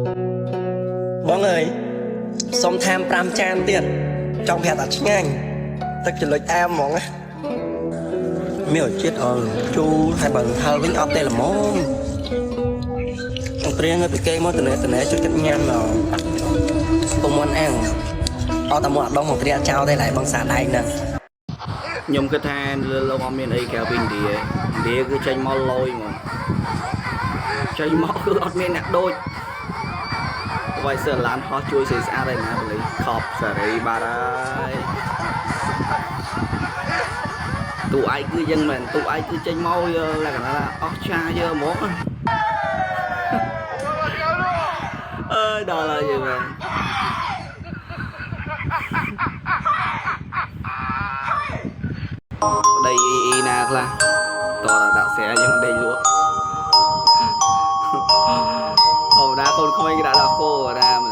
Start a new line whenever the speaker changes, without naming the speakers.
បងអើយសុំថែម5ចានទៀតចង់ប្រាប់ថាឆ្ងាញ់ទឹកចលុចអែមហ្មងណាមានរសជាតិអល់ជូរហើយបើហឹរវិញអត់ទេល្មមព្រៀងឲ្យពីគេមកតណែតណែជួយចិត្តញ៉ាំដល់ពុំមុនអាំងអត់តែមកអត់ដងមកព្រាចោលទេឡើយបងសាដែកហ្នឹង
ខ្ញុំគិតថាលើលោកអត់មានអីក្រៅពីឥណ្ឌាទេឥណ្ឌាគឺចេញមកលយហ្មងចេញមកគឺអត់មានអ្នកដូចវាយសើឡានហោះជួយស្អីស្អាតឯណាបលីខប់សេរីបាត់ហើយទូឯងគឺយ៉ាងមែនទូឯងគឺចេញមកយកលក្ខណៈថាអស់ចាយើហ្មងអើយដល់ហើយយីមែន ប្តីអ៊ីអ៊ីណាខ្លះតោះដាក់ស្រាយើងដេកលក់ធម្មតាកូនក្មេងគេដាក់ដល់គោណា